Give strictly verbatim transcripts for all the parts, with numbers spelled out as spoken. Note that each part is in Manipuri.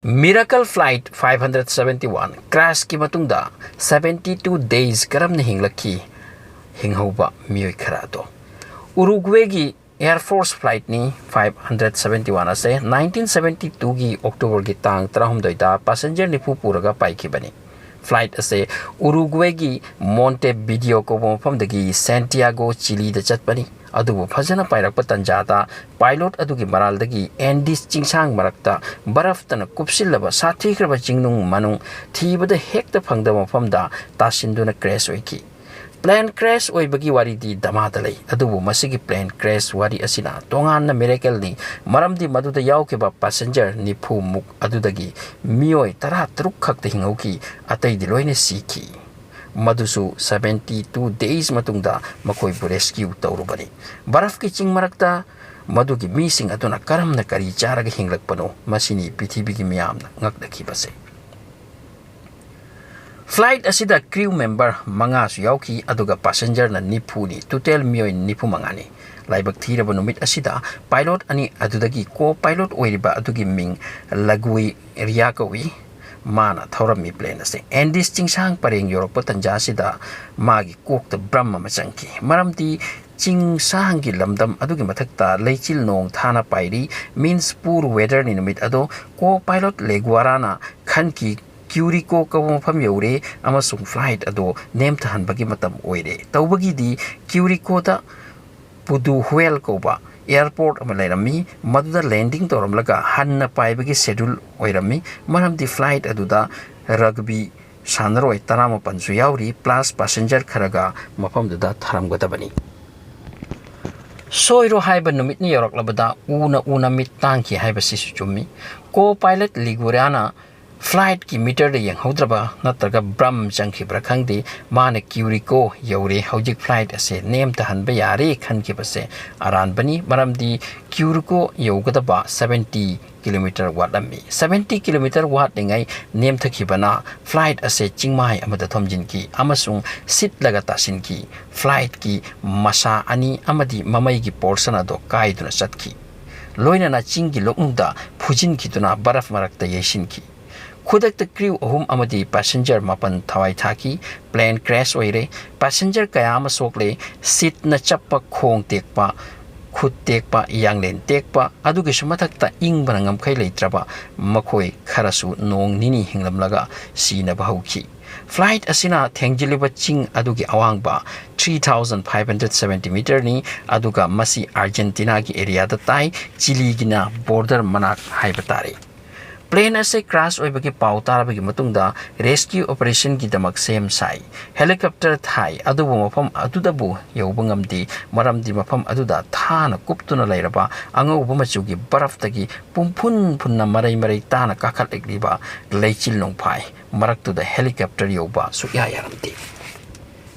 Miracle Flight five hundred seventy one crashꯀꯤ ꯃꯇꯨꯡꯗ seventy two days ꯀꯔꯝꯅ ꯍꯤꯡꯂꯛꯈꯤ? ꯍꯤꯡꯍꯧꯕ ꯃꯤꯑꯣꯏ ꯈꯔ ꯑꯗꯣ꯫ ꯎꯔꯨꯒ꯭ꯋꯦꯒꯤ Air Force Flightꯅꯤ five hundred seventy one ꯑꯁꯦ nineteen seventy twoꯒꯤ Octoberꯒꯤ ꯇꯥꯡ ꯇꯔꯥꯍꯨꯝꯗꯣꯏꯗ passenger ꯅꯤꯐꯨ ꯄꯨꯔꯒ ꯄꯥꯏꯈꯤꯕꯅꯤ꯫ Flight ꯑꯁꯦ ꯎꯔꯨꯒ꯭ꯋꯦꯒꯤ ꯃꯣꯟꯇꯦ ꯚꯤꯗꯤꯑꯣ ꯀꯧꯕ ꯃꯐꯝꯗꯒꯤ ꯁꯦꯟꯇꯤꯌꯥꯒꯣ ꯆꯤꯂꯤꯗ ꯆꯠꯄꯅꯤ꯫ ꯑꯗꯨꯕꯨ ꯐꯖꯅ ꯄꯥꯏꯔꯛꯄ ꯇꯟꯖꯥꯗ pilot ꯑꯗꯨꯒꯤ ꯃꯔꯥꯜꯗꯒꯤ ꯑꯦꯟꯗꯤꯁ ꯆꯤꯡꯁꯥꯡ ꯃꯔꯛꯇ ꯕꯔꯐꯇꯅ ꯀꯨꯞꯁꯤꯜꯂꯕ ꯁꯥꯊꯤꯈ꯭ꯔꯕ ꯆꯤꯡꯅꯨꯡ ꯃꯅꯨꯡ ꯊꯤꯕꯗ ꯍꯦꯛꯇ ꯐꯪꯗꯕ ꯃꯐꯝꯗ ꯇꯥꯁꯤꯟꯗꯨꯅ crash ꯑꯣꯏꯈꯤ꯫ Plane crash ꯑꯣꯏꯕꯒꯤ ꯋꯥꯔꯤꯗꯤ ꯗꯃꯥꯗ ꯂꯩ, ꯑꯗꯨꯕꯨ ꯃꯁꯤꯒꯤ plane crash ꯋꯥꯔꯤ ꯑꯁꯤꯅ ꯇꯣꯉꯥꯟꯅ miracleꯅꯤ, ꯃꯔꯝꯗꯤ ꯃꯗꯨꯗ ꯌꯥꯎꯈꯤꯕ passenger ꯅꯤꯐꯨ ꯃꯨꯛ ꯑꯗꯨꯗꯒꯤ ꯃꯤꯑꯣꯏ ꯇꯔꯥ ꯇꯔꯨꯛ ꯈꯛꯇ ꯍꯤꯡꯍꯧꯈꯤ, ꯑꯇꯩꯗꯤ ꯂꯣꯏꯅ ꯁꯤꯈꯤ꯫ ꯃꯗꯨꯁꯨ seventy two days ꯃꯇꯨꯡꯗ ꯃꯈꯣꯏꯕꯨ rescue ꯇꯧꯔꯨꯕꯅꯤ꯫ ꯕꯔꯐꯀꯤ ꯆꯤꯡ ꯃꯔꯛꯇ ꯃꯗꯨꯒꯤ ꯃꯤꯁꯤꯡ ꯑꯗꯨꯅ ꯀꯔꯝꯅ ꯀꯔꯤ ꯆꯥꯔꯒ ꯍꯤꯡꯂꯛꯄꯅꯣ, ꯃꯁꯤꯅꯤ ꯄ꯭ꯔꯤꯊꯤꯕꯤꯒꯤ ꯃꯤꯌꯥꯝꯅ ꯉꯛꯅꯈꯤꯕꯁꯦ꯫ Flight ꯑꯁꯤꯗ crew member ꯃꯉꯥꯁꯨ ꯌꯥꯎꯈꯤ, ꯑꯗꯨꯒ passengerꯅ ꯅꯤꯐꯨꯅꯤ꯫ Total ꯃꯤꯑꯣꯏ ꯅꯤꯐꯨ ꯃꯉꯥꯅꯤ꯫ ꯂꯥꯏꯕꯛ ꯊꯤꯔꯕ ꯅꯨꯃꯤꯠ ꯑꯁꯤꯗ pilot ꯑꯅꯤ ꯑꯗꯨꯗꯒꯤ co-pilot ꯑꯣꯏꯔꯤꯕ ꯑꯗꯨꯒꯤ ꯃꯤꯡ ꯂꯒꯨꯏ ꯔꯤꯌꯥ ꯀꯧꯏ꯫ ꯃꯥꯅ ꯊꯧꯔꯝꯃꯤ plane ꯑꯁꯤ ꯑꯦꯟꯗꯤꯁ ꯆꯤꯡꯁꯥꯡ ꯄꯔꯦꯡ ꯌꯧꯔꯛꯄ ꯇꯟꯖꯥ ꯑꯁꯤꯗ ꯃꯥꯒꯤ ꯀꯣꯛꯇ ꯕ꯭ꯔꯝ ꯑꯃ ꯆꯪꯈꯤ, ꯃꯔꯝꯗꯤ ꯆꯤꯡꯁꯥꯡꯒꯤ ꯂꯝꯗꯝ ꯑꯗꯨꯒꯤ ꯃꯊꯛꯇ ꯂꯩꯆꯤꯜ ꯅꯣꯡ ꯊꯥꯅ ꯄꯥꯏꯔꯤ, means poor weatherꯅꯤ ꯅꯨꯃꯤꯠ ꯑꯗꯣ꯫ Co-pilot ꯂꯦꯒꯨꯋꯥꯔꯥꯅ ꯈꯟꯈꯤ, ꯀ꯭ꯌꯨꯔꯤꯀꯣ ꯀꯧꯕ ꯃꯐꯝ ꯌꯧꯔꯦ ꯑꯃꯁꯨꯡ flight ꯑꯗꯨ ꯅꯦꯝꯊꯍꯟꯕꯒꯤ ꯃꯇꯝ ꯑꯣꯏꯔꯦ꯫ ꯇꯧꯕꯒꯤꯗꯤ ꯀ꯭ꯌꯨꯔꯤꯀꯣꯗ ꯄꯨꯗꯨꯍꯨꯋꯦꯜ ꯀꯧꯕ airport ꯑꯃ ꯂꯩꯔꯝꯃꯤ, ꯃꯗꯨꯗ landing ꯇꯧꯔꯝꯂꯒ ꯍꯟꯅ ꯄꯥꯏꯕꯒꯤ schedule ꯑꯣꯏꯔꯝꯃꯤ, ꯃꯔꯝꯗꯤ flight ꯑꯗꯨꯗ rugby ꯁꯥꯟꯅꯔꯣꯏ ꯇꯔꯥꯃꯥꯄꯟꯁꯨ ꯌꯥꯎꯔꯤ, plus passenger ꯈꯔꯒ ꯃꯐꯝꯗꯨꯗ ꯊꯔꯝꯒꯗꯕꯅꯤ꯫ ꯁꯣꯏꯔꯣ ꯍꯥꯏꯕ ꯅꯨꯃꯤꯠꯅ ꯌꯧꯔꯛꯂꯕꯗ ꯎꯅ ꯎꯅ ꯃꯤꯠ ꯇꯥꯡꯈꯤ ꯍꯥꯏꯕꯁꯤꯁꯨ ꯆꯨꯝꯃꯤ꯫ Co-pilot ꯂꯤꯒꯨꯔꯤꯌꯥꯅ flightꯀꯤ meterꯗ ꯌꯦꯡꯍꯧꯗ꯭ꯔꯕ ꯅꯠꯇ꯭ꯔꯒ ꯕ꯭ꯔꯝ ꯆꯪꯈꯤꯕ꯭ꯔꯥ ꯈꯪꯗꯦ, ꯃꯥꯅ ꯀ꯭ꯌꯨꯔꯤꯀꯣ ꯌꯧꯔꯦ, ꯍꯧꯖꯤꯛ flight ꯑꯁꯦ ꯅꯦꯝꯊꯍꯟꯕ ꯌꯥꯔꯦ ꯈꯟꯈꯤꯕꯁꯦ ꯑꯔꯥꯟꯕꯅꯤ, ꯃꯔꯝꯗꯤ ꯀ꯭ꯌꯨꯔꯤꯀꯣ ꯌꯧꯒꯗꯕ seventy kilometer ꯋꯥꯠꯂꯝꯃꯤ꯫ Seventy kilometer ꯋꯥꯠꯂꯤꯉꯩ ꯅꯦꯝꯊꯈꯤꯕꯅ flight ꯑꯁꯦ ꯆꯤꯡꯃꯥꯏ ꯑꯃꯗ ꯊꯣꯝꯖꯤꯟꯈꯤ ꯑꯃꯁꯨꯡ ꯁꯤꯠꯂꯒ ꯇꯥꯁꯤꯟꯈꯤ꯫ Flightꯀꯤ ꯃꯁꯥ ꯑꯅꯤ ꯑꯃꯗꯤ ꯃꯃꯩꯒꯤ portion ꯑꯗꯨ ꯀꯥꯏꯗꯨꯅ ꯆꯠꯈꯤ꯫ ꯂꯣꯏꯅꯅ ꯆꯤꯡꯒꯤ ꯂꯣꯛꯅꯨꯡꯗ ꯐꯨꯖꯤꯟꯈꯤꯗꯨꯅ ꯕꯔꯐ ꯃꯔꯛꯇ ꯌꯩꯁꯤꯟꯈꯤ꯫ ꯈꯨꯗꯛꯇ crew ꯑꯍꯨꯝ ꯑꯃꯗꯤ passenger ꯃꯥꯄꯟ ꯊꯋꯥꯏ ꯊꯥꯈꯤ꯫ Plane crash ꯑꯣꯏꯔꯦ꯫ Passenger ꯀꯌꯥ ꯑꯃ ꯁꯣꯛꯂꯦ꯫ Seatꯅ ꯆꯞꯄ, ꯈꯣꯡ ꯇꯦꯛꯄ, ꯈꯨꯠ ꯇꯦꯛꯄ, ꯌꯥꯡꯂꯦꯟ ꯇꯦꯛꯄ, ꯑꯗꯨꯒꯤꯁꯨ ꯃꯊꯛꯇ ꯏꯪꯕꯅ ꯉꯝꯈꯩ ꯂꯩꯇ꯭ꯔꯕ ꯃꯈꯣꯏ ꯈꯔꯁꯨ ꯅꯣꯡ ꯅꯤꯅꯤ ꯍꯤꯡꯂꯝꯂꯒ ꯁꯤꯅꯕ ꯍꯧꯈꯤ꯫ Flight ꯑꯁꯤꯅ ꯊꯦꯡꯖꯤꯜꯂꯤꯕ ꯆꯤꯡ ꯑꯗꯨꯒꯤ ꯑꯋꯥꯡꯕ three thousand five hundred seventy meterꯅꯤ, ꯑꯗꯨꯒ ꯃꯁꯤ ꯑꯥꯔꯖꯦꯟꯇꯤꯅꯥꯒꯤ areaꯗ ꯇꯥꯏ, ꯆꯤꯂꯤꯒꯤꯅ border ꯃꯅꯥꯛ ꯍꯥꯏꯕ ꯇꯥꯔꯦ꯫ Plane ꯑꯁꯤ crash ꯑꯣꯏꯕꯒꯤ ꯄꯥꯎ ꯇꯥꯔꯕꯒꯤ ꯃꯇꯨꯡꯗ rescue operationꯒꯤꯗꯃꯛ ꯁꯦꯝ ꯁꯥꯏ꯫ Helicopter ꯊꯥꯏ, ꯑꯗꯨꯕꯨ ꯃꯐꯝ ꯑꯗꯨꯗꯕꯨ ꯌꯧꯕ ꯉꯝꯗꯦ, ꯃꯔꯝꯗꯤ ꯃꯐꯝ ꯑꯗꯨꯗ ꯊꯥꯅ ꯀꯨꯞꯇꯨꯅ ꯂꯩꯔꯕ ꯑꯉꯧꯕ ꯃꯆꯨꯒꯤ ꯕꯔꯐꯇꯒꯤ ꯄꯨꯝꯐꯨꯟ ꯐꯨꯟꯅ ꯃꯔꯩ ꯃꯔꯩ ꯇꯥꯅ ꯀꯥꯈꯠꯂꯛꯂꯤꯕ ꯂꯩꯆꯤꯜ ꯅꯣꯡꯐꯥꯏ ꯃꯔꯛꯇꯨꯗ helicopter ꯌꯧꯕ ꯁꯨꯛꯌꯥ ꯌꯥꯔꯝꯗꯦ꯫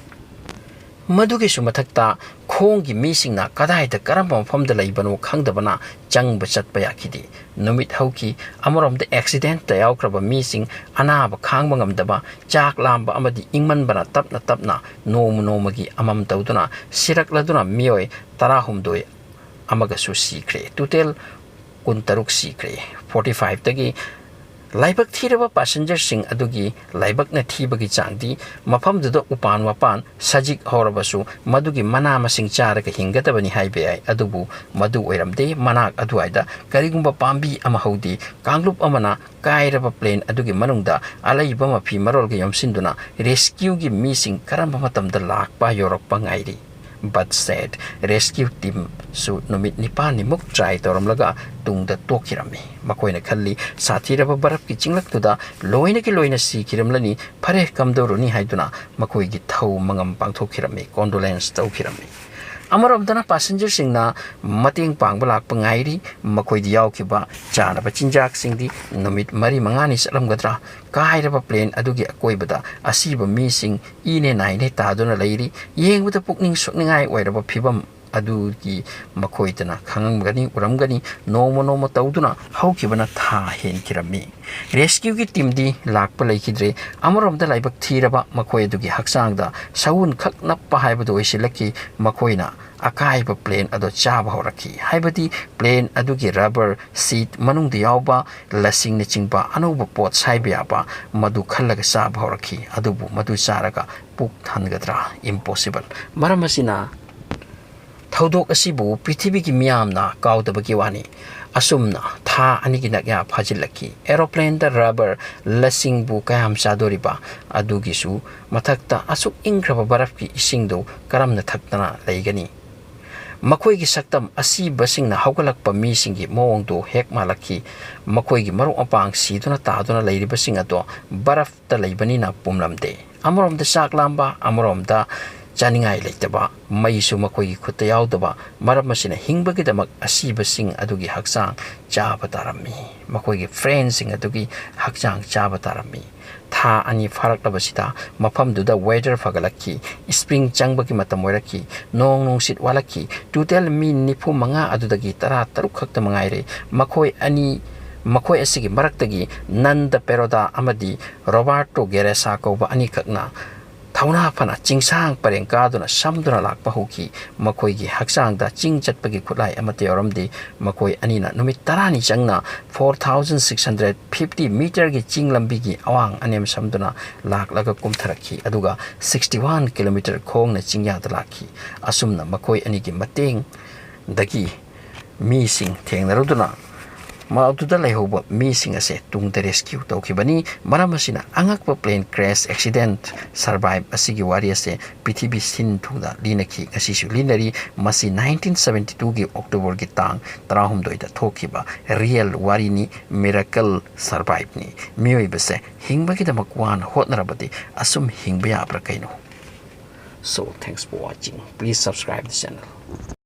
ꯃꯗꯨꯒꯤꯁꯨ ꯃꯊꯛꯇ ꯈꯣꯡꯒꯤ ꯃꯤꯁꯤꯡꯅ ꯀꯗꯥꯏꯗ ꯀꯔꯝꯕ ꯃꯐꯝꯗ ꯂꯩꯕꯅꯣ ꯈꯪꯗꯕꯅ ꯆꯪꯕ ꯆꯠꯄ ꯌꯥꯈꯤꯗꯦ꯫ ꯅꯨꯃꯤꯠ ꯍꯧꯈꯤ꯫ ꯑꯃꯔꯣꯝꯗ accidentꯇ ꯌꯥꯎꯈ꯭ꯔꯕ ꯃꯤꯁꯤꯡ ꯑꯅꯥꯕ ꯈꯥꯡꯕ ꯉꯝꯗꯕ, ꯆꯥꯛ ꯂꯥꯝꯕ ꯑꯃꯗꯤ ꯏꯪꯃꯟꯕꯅ ꯇꯞꯅ ꯇꯞꯅ ꯅꯣꯡꯃ ꯅꯣꯡꯃꯒꯤ ꯑꯃꯝ ꯇꯧꯗꯨꯅ ꯁꯤꯔꯛꯂꯗꯨꯅ ꯃꯤꯑꯣꯏ ꯇꯔꯥꯍꯨꯝꯗꯣꯏ ꯑꯃꯒꯁꯨ ꯁꯤꯈ꯭ꯔꯦ꯫ Total ꯀꯨꯟꯇꯔꯨꯛ ꯁꯤꯈ꯭ꯔꯦ꯫ Forty fiveꯇꯒꯤ ꯂꯥꯏꯕꯛ ꯊꯤꯔꯕ passengerꯁꯤꯡ ꯑꯗꯨꯒꯤ ꯂꯥꯏꯕꯛꯅ ꯊꯤꯕꯒꯤ ꯆꯥꯡꯗꯤ ꯃꯐꯝꯗꯨꯗ ꯎꯄꯥꯟ ꯋꯥꯄꯥꯟ ꯁꯖꯤꯛ ꯍꯧꯔꯕꯁꯨ ꯃꯗꯨꯒꯤ ꯃꯅꯥ ꯃꯁꯤꯡ ꯆꯥꯔꯒ ꯍꯤꯡꯒꯗꯕꯅꯤ ꯍꯥꯏꯕ ꯌꯥꯏ꯫ ꯑꯗꯨꯕꯨ ꯃꯗꯨ ꯑꯣꯏꯔꯝꯗꯦ꯫ ꯃꯅꯥꯛ ꯑꯗꯨꯋꯥꯏꯗ ꯀꯔꯤꯒꯨꯝꯕ ꯄꯥꯝꯕꯤ ꯑꯃ ꯍꯧꯗꯦ꯫ ꯀꯥꯡꯂꯨꯞ ꯑꯃꯅ ꯀꯥꯏꯔꯕ plane ꯑꯗꯨꯒꯤ ꯃꯅꯨꯡꯗ ꯑꯂꯩꯕ ꯃꯐꯤ ꯃꯔꯣꯜꯒ ꯌꯣꯝꯁꯤꯟꯗꯨꯅ rescueꯒꯤ ꯃꯤꯁꯤꯡ ꯀꯔꯝꯕ ꯃꯇꯝꯗ ꯂꯥꯛꯄ ꯌꯧꯔꯛꯄ ꯉꯥꯏꯔꯤ꯫ But sad, rescue teamꯁꯨ ꯅꯨꯃꯤꯠ ꯅꯤꯄꯥꯜꯅꯤꯃꯨꯛ try ꯇꯧꯔꯝꯂꯒ ꯇꯨꯡꯗ ꯇꯣꯛꯈꯤꯔꯝꯃꯤ꯫ ꯃꯈꯣꯏꯅ ꯈꯜꯂꯤ, ꯁꯥꯊꯤꯔꯕ ꯕꯔꯐꯀꯤ ꯆꯤꯡꯂꯛꯇꯨꯗ ꯂꯣꯏꯅꯒꯤ ꯂꯣꯏꯅ ꯁꯤꯈꯤꯔꯝꯂꯅꯤ, ꯐꯔꯦ, ꯀꯝꯗꯧꯔꯨꯅꯤ ꯍꯥꯏꯗꯨꯅ ꯃꯈꯣꯏꯒꯤ ꯊꯧ ꯃꯉꯝ ꯄꯥꯡꯊꯣꯛꯈꯤꯔꯝꯃꯤ, condolence ꯇꯧꯈꯤꯔꯝꯃꯤ꯫ ꯑꯃꯔꯣꯝꯗꯅ passengerꯁꯤꯡꯅ ꯃꯇꯦꯡ ꯄꯥꯡꯕ ꯂꯥꯛꯄ ꯉꯥꯏꯔꯤ꯫ ꯃꯈꯣꯏꯗ ꯌꯥꯎꯈꯤꯕ ꯆꯥꯅꯕ ꯆꯤꯟꯖꯥꯛꯁꯤꯡꯗꯤ ꯅꯨꯃꯤꯠ ꯃꯔꯤ ꯃꯉꯥꯅꯤ ꯆꯠꯂꯝꯒꯗ꯭ꯔꯥ? ꯀꯥꯏꯔꯕ plane ꯑꯗꯨꯒꯤ ꯑꯀꯣꯏꯕꯗ ꯑꯁꯤꯕ ꯃꯤꯁꯤꯡ ꯏꯅꯦ ꯅꯥꯏꯅꯦ ꯇꯥꯗꯨꯅ ꯂꯩꯔꯤ꯫ ꯌꯦꯡꯕꯗ ꯄꯨꯛꯅꯤꯡ ꯁꯣꯛꯅꯤꯡꯉꯥꯏ ꯑꯣꯏꯔꯕ ꯐꯤꯕꯝ ꯑꯗꯨꯒꯤ ꯃꯈꯣꯏꯗꯅ ꯈꯪꯉꯝꯒꯅꯤ, ꯎꯔꯝꯒꯅꯤ꯫ ꯅꯣꯡꯃ ꯅꯣꯡꯃ ꯇꯧꯗꯨꯅ ꯍꯧꯈꯤꯕꯅ ꯊꯥ ꯍꯦꯟꯈꯤꯔꯝꯃꯤ꯫ ꯔꯦꯁꯀ꯭ꯌꯨꯒꯤ ꯇꯤꯝꯗꯤ ꯂꯥꯛꯄ ꯂꯩꯈꯤꯗ꯭ꯔꯦ꯫ ꯑꯃꯔꯣꯝꯗ ꯂꯥꯏꯕꯛ ꯊꯤꯔꯕ ꯃꯈꯣꯏ ꯑꯗꯨꯒꯤ ꯍꯛꯆꯥꯡꯗ ꯁꯎꯟꯈꯛ ꯅꯞꯄ ꯍꯥꯏꯕꯗꯨ ꯑꯣꯏꯁꯤꯜꯂꯛꯈꯤ꯫ ꯃꯈꯣꯏꯅ ꯑꯀꯥꯏꯕ ꯄ꯭ꯂꯦꯟ ꯑꯗꯨ ꯆꯥꯕ ꯍꯧꯔꯛꯈꯤ꯫ ꯍꯥꯏꯕꯗꯤ ꯄ꯭ꯂꯦꯟ ꯑꯗꯨꯒꯤ ꯔꯕꯔ ꯁꯤꯠ ꯃꯅꯨꯡꯗ ꯌꯥꯎꯕ ꯂꯁꯤꯡꯅꯆꯤꯡꯕ ꯑꯅꯧꯕ ꯄꯣꯠ ꯁꯥꯏꯕ ꯌꯥꯕ ꯃꯗꯨ ꯈꯜꯂꯒ ꯆꯥꯕ ꯍꯧꯔꯛꯈꯤ꯫ ꯑꯗꯨꯕꯨ ꯃꯗꯨ ꯆꯥꯔꯒ ꯄꯨꯛ ꯊꯟꯒꯗ꯭ꯔꯥ? ꯏꯝꯄꯣꯁꯤꯕꯜ꯫ ꯃꯔꯝ ꯑꯁꯤꯅ ꯊꯧꯗꯣꯛ ꯑꯁꯤꯕꯨ ꯄ꯭ꯔꯤꯊꯤꯕꯤꯒꯤ ꯃꯤꯌꯥꯝꯅ ꯀꯥꯎꯗꯕꯒꯤ ꯋꯥꯅꯤ꯫ ꯑꯁꯨꯝꯅ ꯊꯥ ꯑꯅꯤꯒꯤ ꯅꯛꯌꯥ ꯐꯥꯖꯤꯜꯂꯛꯈꯤ꯫ ꯑꯦꯔꯣꯄ꯭ꯂꯦꯟꯗ ꯔꯕꯔ ꯂꯁꯤꯡꯕꯨ ꯀꯌꯥꯝ ꯆꯥꯗꯣꯔꯤꯕ? ꯑꯗꯨꯒꯤꯁꯨ ꯃꯊꯛꯇ ꯑꯁꯨꯛ ꯏꯪꯈ꯭ꯔꯕ ꯕꯔꯐꯀꯤ ꯏꯁꯤꯡꯗꯨ ꯀꯔꯝꯅ ꯊꯛꯇꯅ ꯂꯩꯒꯅꯤ? ꯃꯈꯣꯏꯒꯤ ꯁꯛꯇꯝ ꯑꯁꯤꯕꯁꯤꯡꯅ ꯍꯧꯒꯠꯂꯛꯄ ꯃꯤꯁꯤꯡꯒꯤ ꯃꯑꯣꯡꯗꯨ ꯍꯦꯛ ꯃꯥꯜꯂꯛꯈꯤ꯫ ꯃꯈꯣꯏꯒꯤ ꯃꯔꯨꯞ ꯃꯄꯥꯡ ꯁꯤꯗꯨꯅ ꯇꯥꯗꯨꯅ ꯂꯩꯔꯤꯕꯁꯤꯡ ꯑꯗꯣ ꯕꯔꯐꯇ ꯂꯩꯕꯅꯤꯅ ꯄꯨꯝꯂꯝꯗꯦ꯫ ꯑꯃꯔꯣꯝꯗ ꯆꯥꯛ ꯂꯥꯝꯕ, ꯑꯃꯔꯣꯝꯗ ꯆꯥꯅꯤꯡꯉꯥꯏ ꯂꯩꯇꯕ, ꯃꯩꯁꯨ ꯃꯈꯣꯏꯒꯤ ꯈꯨꯠꯇ ꯌꯥꯎꯗꯕ ꯃꯔꯝ ꯑꯁꯤꯅ ꯍꯤꯡꯕꯒꯤꯗꯃꯛ ꯑꯁꯤꯕꯁꯤꯡ ꯑꯗꯨꯒꯤ ꯍꯛꯆꯥꯡ ꯆꯥꯕ ꯇꯥꯔꯝꯃꯤ꯫ ꯃꯈꯣꯏꯒꯤ ꯐ꯭ꯔꯦꯟꯁꯤꯡ ꯑꯗꯨꯒꯤ ꯍꯛꯆꯥꯡ ꯆꯥꯕ ꯇꯥꯔꯝꯃꯤ꯫ ꯊꯥ ꯑꯅꯤ ꯐꯥꯔꯛꯂꯕꯁꯤꯗ ꯃꯐꯝꯗꯨꯗ ꯋꯦꯗꯔ ꯐꯒꯠꯂꯛꯈꯤ꯫ ꯁ꯭ꯄ꯭ꯔꯤꯡ ꯆꯪꯕꯒꯤ ꯃꯇꯝ ꯑꯣꯏꯔꯛꯈꯤ꯫ ꯅꯣꯡ ꯅꯨꯡꯁꯤꯠ ꯋꯥꯠꯂꯛꯈꯤ꯫ ꯇꯣꯇꯦꯜ ꯃꯤ ꯅꯤꯐꯨ ꯃꯉꯥ ꯑꯗꯨꯗꯒꯤ ꯇꯔꯥ ꯇꯔꯨꯛ ꯈꯛꯇ ꯃꯉꯥꯏꯔꯦ꯫ ꯃꯈꯣꯏ ꯑꯅꯤ, ꯃꯈꯣꯏ ꯑꯁꯤꯒꯤ ꯃꯔꯛꯇꯒꯤ ꯅꯟꯗ ꯄꯦꯔꯣꯗꯥ ꯑꯃꯗꯤ ꯔꯣꯕꯥꯔꯇꯣ ꯒꯦꯔꯦꯁꯥ ꯀꯧꯕ ꯑꯅꯤꯈꯛꯅ ꯊꯧꯅꯥ ꯐꯅ ꯆꯤꯡꯁꯥꯡ ꯄꯔꯦꯡ ꯀꯥꯗꯨꯅ ꯁꯝꯗꯨꯅ ꯂꯥꯛꯄ ꯍꯧꯈꯤ꯫ ꯃꯈꯣꯏꯒꯤ ꯍꯛꯆꯥꯡꯗ ꯆꯤꯡ ꯆꯠꯄꯒꯤ ꯈꯨꯠꯂꯥꯏ ꯑꯃꯠꯇ ꯌꯥꯎꯔꯝꯗꯦ꯫ ꯃꯈꯣꯏ ꯑꯅꯤꯅ ꯅꯨꯃꯤꯠ ꯇꯔꯥꯅꯤ ꯆꯪꯅ four thousand six hundred fifty ꯃꯤꯇꯔꯒꯤ ꯆꯤꯡ ꯂꯝꯕꯤꯒꯤ ꯑꯋꯥꯡ ꯑꯅꯦꯝ ꯁꯝꯗꯨꯅ ꯂꯥꯛꯂꯒ ꯀꯨꯝꯊꯔꯛꯈꯤ, ꯑꯗꯨꯒ ꯁꯤꯛꯁꯇꯤ ꯋꯥꯟ ꯀꯤꯂꯣꯃꯤꯇꯔ ꯈꯣꯡꯅ ꯆꯤꯡꯌꯥꯗ ꯂꯥꯛꯈꯤ꯫ ꯑꯁꯨꯝꯅ ꯃꯈꯣꯏ ꯑꯅꯤꯒꯤ ꯃꯇꯦꯡꯗꯒꯤ ꯃꯤꯁꯤꯡ ꯊꯦꯡꯅꯔꯨꯗꯨꯅ ꯃꯗꯨꯗ ꯂꯩꯍꯧꯕ ꯃꯤꯁꯤꯡ ꯑꯁꯦ ꯇꯨꯡꯗ ꯔꯦꯁꯀ꯭ꯌꯨ ꯇꯧꯈꯤꯕꯅꯤ꯫ ꯃꯔꯝ ꯑꯁꯤꯅ ꯑꯉꯛꯄ ꯄ꯭ꯂꯦꯟ ꯀ꯭ꯔꯦꯁ ꯑꯦꯛꯁꯤꯗꯦꯟꯠ ꯁꯔꯚꯥꯏꯚ ꯑꯁꯤꯒꯤ ꯋꯥꯔꯤ ꯑꯁꯦ ꯄ꯭ꯔꯤꯊꯤꯕꯤ ꯁꯤꯟ ꯊꯨꯡꯅ ꯂꯤꯅꯈꯤ, ꯉꯁꯤꯁꯨ ꯂꯤꯅꯔꯤ꯫ ꯃꯁꯤ ꯅꯥꯏꯟꯇꯤꯟ ꯁꯕꯦꯟꯇꯤ ꯇꯨꯒꯤ ꯑꯣꯛꯇꯣꯕꯔꯒꯤ ꯇꯥꯡ ꯇꯔꯥꯍꯨꯝꯗꯣꯏꯗ ꯊꯣꯛꯈꯤꯕ ꯔꯤꯌꯦꯜ ꯋꯥꯔꯤꯅꯤ, ꯃꯤꯔꯦꯀꯜ ꯁꯔꯚꯥꯏꯚꯅꯤ꯫ ꯃꯤꯑꯣꯏꯕꯁꯦ ꯍꯤꯡꯕꯒꯤꯗꯃꯛ ꯋꯥꯅ ꯍꯣꯠꯅꯔꯕꯗꯤ ꯑꯁꯨꯝ ꯍꯤꯡꯕ ꯌꯥꯕ꯭ꯔꯥ ꯀꯩꯅꯣ? So, thanks for watching. Please subscribe the channel.